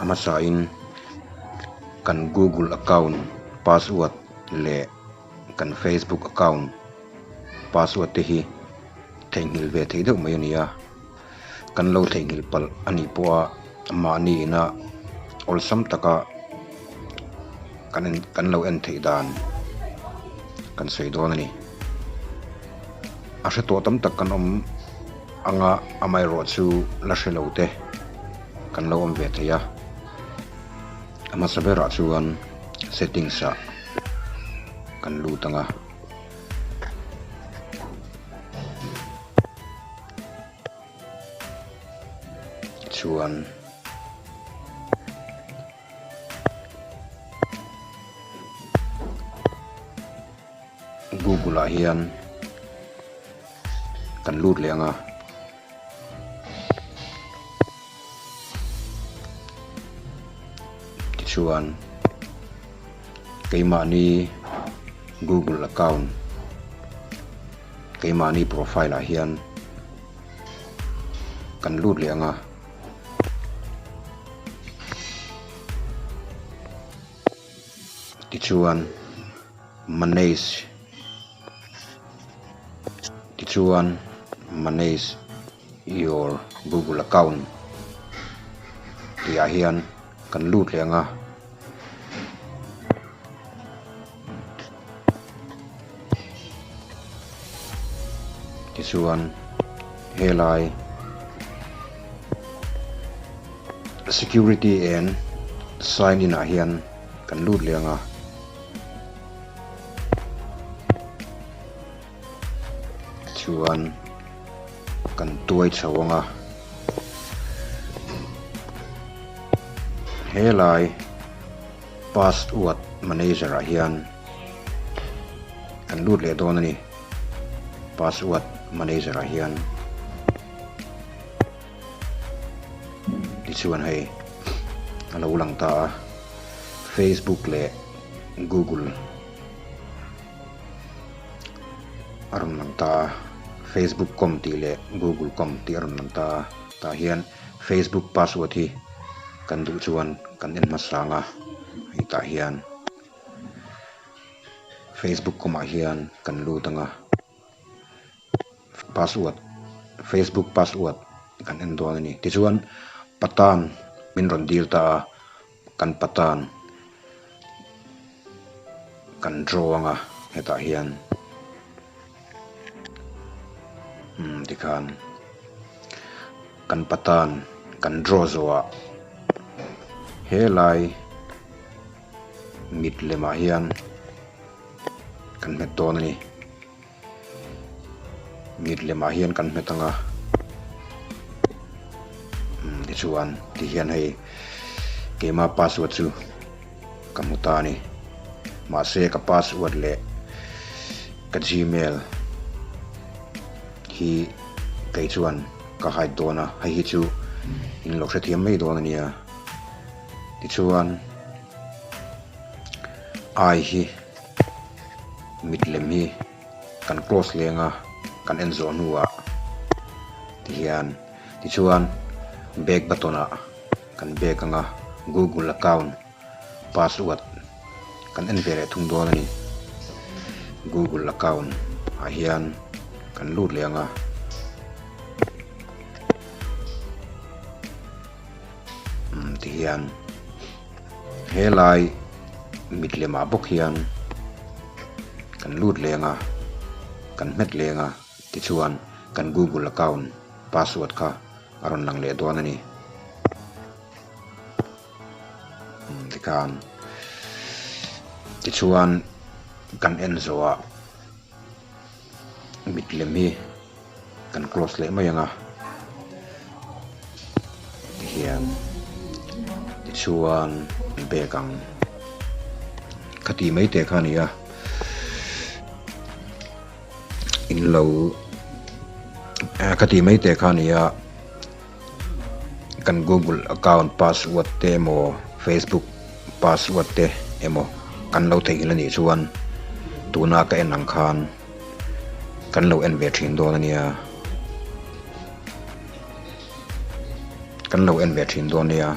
A hmasain kan Google account password leh kan Facebook account password te hi theihnghilh ve theih deuh mai a ni a, kan lo theihnghilh palh a nih pawha mahni ina awlsam taka kan en kan lo en theih dan kan sawi dawn a ni. A hre tawh tam tak kan awm anga amaherawh chu la hre lo te kan lo awm ve thei a, a hmasa berah chuan settings ah kan lut ang a. Chuan Google ah hian kan lut leh ang a. Tichuan keimahni Google account keimahni profile ah hian kan lut leh ang a. Tichuan manage tichuan manage your google account tih ah hian kan lut leh ang a. Tichuan helai security and sign in ah hian kan lut leh ang a. Chuan kan tuai chho ang a, helai password manager ah hian kan lut leh dawn a ni, password manager ah hian tichuan hei a lo lang ta a facebook leh google. A rawn lang ta a, Facebook com tih leh Google com tih a rawn lang ta a, tah hian Facebook password hi kan duh chuan kan en hmasa ang a, hei tah hian Facebook com ah hian kan lut ang a, password Facebook password kan en dawn a ni. Tichuan patan min rawn dil ta a. Kan patan kan draw anga hetah hian umm tikhan kan patan kan draw zawhah helai mit lemah hian kan hmet dawn a ni. Mit lemah hian kan hmet ang a, umm tichuan tihian hei keima password chu ka hmu ta a ni. Mahse ka password leh ka gmail hi kei chuan ka hide dawn a, hei hi chu in lo hrethiam mai dawn a nia. Tichuan ai hi. Mit lem hi kan close leng a, kan en zawh hnuah tihian tichuan back button ah kan back ang a, google account password kan en ve leh thung dawn a ni. Google account ah hian kan lut leh ang a. Umm tihian helai mit lemah bawk hian kan lut leng a kan hmet leng a tichuan kan google account password kha a rawn lang leh dawn a ni umm tikhan tichuan kan en zawhah mit lem hi. Kan close leh mai ang a, tihian tichuan bag ang khati mai teh kha a ni a, in lo khati mai teh kha a ni a, kan google account password te emaw facebook password te emaw kan lo theihnghilh a nih chuan tuna ka en ang khan. Kan lo en ve thin dawn a nia. Kan lo en ve thin dawn nia.